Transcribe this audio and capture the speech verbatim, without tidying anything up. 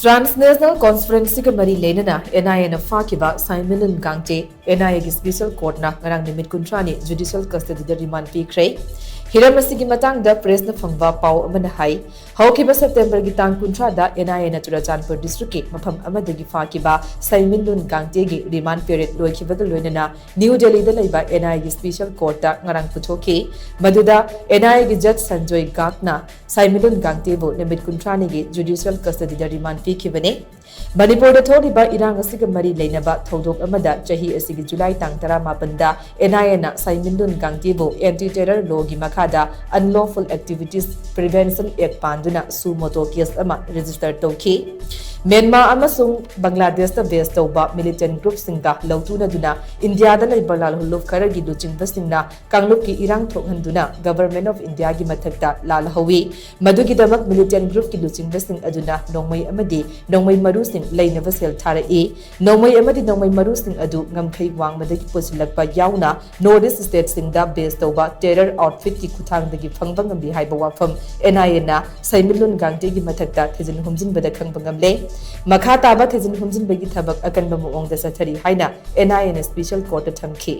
Transnational Conference ꯁꯤꯒ ꯃꯔꯤ ꯂꯩꯅꯅ N I A ꯅ ꯐꯥꯈꯤꯕ ꯁꯥꯏꯃꯟꯂꯨꯟ ꯒꯥꯡꯇꯦ N I A ꯒꯤ Special Court ꯅ ꯉꯔꯥꯡ ꯅꯨꯃꯤꯠ ꯀꯨꯟꯊ꯭ꯔꯥꯅꯤ judicial custody ꯗ remand ꯄꯤꯈ꯭ꯔꯦ꯫ ꯍꯤꯔꯝ ꯑꯁꯤꯒꯤ ꯃꯇꯥꯡꯗ press ꯅ ꯐꯪꯕ ꯄꯥꯎ ꯑꯃꯅ ꯍꯥꯏ, ꯍꯧꯈꯤꯕ September ꯒꯤ ꯇꯥꯡ ꯀꯨꯟꯊ꯭ꯔꯥꯗ N I A ꯅ ꯆꯨꯔꯥꯆꯥꯟꯄꯨꯔ district ꯀꯤ ꯃꯐꯝ ꯑꯃꯗꯒꯤ ꯐꯥꯈꯤꯕ ꯁꯥꯏꯃꯟꯂꯨꯟ ꯒꯥꯡꯇꯦꯒꯤ remand period ꯂꯣꯏꯈꯤꯕꯒ ꯂꯣꯏꯅꯅ New Delhi ꯗ ꯂꯩꯕ N I A ꯒꯤ Special Court ꯇ ꯉꯔꯥꯡ ꯄꯨꯊꯣꯛꯈꯤ꯫ ꯃꯗꯨꯗ N I A ꯒꯤ judge ꯁꯟꯖꯣꯏ ꯒꯥꯔꯒ ꯅ ꯁꯥꯏꯃꯟꯂꯨꯟ ꯒꯥꯡꯇꯦꯕꯨ ꯅꯨꯃꯤꯠ ꯀꯨꯟꯊ꯭ꯔꯥꯅꯤꯒꯤ judicial custody ꯗ remand ꯄꯤꯈꯤꯕꯅꯤ꯫ ꯃꯅꯤꯄꯨꯔꯗ ꯊꯣꯛꯂꯤꯕ ꯏꯔꯥꯡ ꯑꯁꯤꯒ ꯃꯔꯤ ꯂꯩꯅꯕ ꯊꯧꯗꯣꯛ ꯑꯃꯗ ꯆꯍꯤ ꯑꯁꯤꯒꯤ July ꯇꯥꯡ ꯇꯔꯥꯃꯥꯄꯟꯗ N I A ꯅ ꯁꯥꯏꯃꯟꯂꯨꯟ ꯒꯥꯡꯇꯦꯕꯨ Anti Terror Law ꯒꯤ ꯃꯈꯥꯗ Unlawful Activities Prevention Act ꯄꯥꯟꯗꯨꯅ suo motu case ꯑꯃ register ꯇꯧꯈꯤ꯫ ꯃ꯭ꯌꯥꯟꯃꯥꯔ ꯑꯃꯁꯨꯡ ꯕꯪꯒ꯭ꯂꯥꯗꯦꯁꯇ base ꯇꯧꯕ militant group ꯁꯤꯡꯒ ꯂꯧꯇꯨꯅꯗꯨꯅ ꯏꯟꯗꯤꯌꯥꯗ ꯂꯩꯕ ꯂꯥꯜꯍꯧꯂꯨꯞ ꯈꯔꯒꯤ ꯂꯨꯆꯤꯡꯕꯁꯤꯡꯅ ꯀꯥꯡꯂꯨꯞꯀꯤ ꯏꯔꯥꯡ ꯊꯣꯛꯍꯟꯗꯨꯅ Government of India ꯒꯤ ꯃꯊꯛꯇ ꯂꯥꯜꯍꯧꯏ꯫ ꯃꯗꯨꯒꯤꯗꯃꯛ militant group ꯀꯤ ꯂꯨꯆꯤꯡꯕꯁꯤꯡ ꯑꯗꯨꯅ ꯅꯣꯡꯃꯩ ꯑꯃꯗꯤ ꯅꯣꯡꯃꯩ ꯃꯔꯨꯁꯤꯡ ꯂꯩꯅꯕ ꯁꯦꯜ ꯊꯥꯔꯛꯏ꯫ ꯅꯣꯡꯃꯩ ꯑꯃꯗꯤ ꯅꯣꯡꯃꯩ ꯃꯔꯨꯁꯤꯡ ꯑꯗꯨ ꯉꯝꯈꯩ ꯋꯥꯡꯃꯗꯒꯤ ꯄꯨꯁꯤꯜꯂꯛꯄ ꯌꯥꯎꯅ North East state ꯁꯤꯡꯗ base ꯇꯧꯕ terror outfit ꯀꯤ ꯈꯨꯠꯊꯥꯡꯗꯒꯤ ꯐꯪꯕ ꯉꯝꯂꯤ ꯍꯥꯏꯕ ꯋꯥꯐꯝ N I A ꯅ ꯁꯥꯏꯃꯟꯂꯨꯟ ꯒꯥꯡꯇꯦꯒꯤ ꯃꯊꯛꯇ ꯊꯤꯖꯤꯟ ꯍꯨꯝꯖꯤꯟꯕꯗ ꯈꯪꯕ ꯉꯝꯂꯦ꯫ ꯃꯈꯥ ꯇꯥꯕ ꯊꯤꯖꯤꯟ ꯍꯨꯝꯖꯤꯟꯕꯒꯤ ꯊꯕꯛ ꯑꯀꯟꯕ ꯃꯑꯣꯡꯗ ꯆꯠꯊꯔꯤ ꯍꯥꯏꯅ N I A ꯅ Special Court ꯇ ꯊꯝꯈꯤ꯫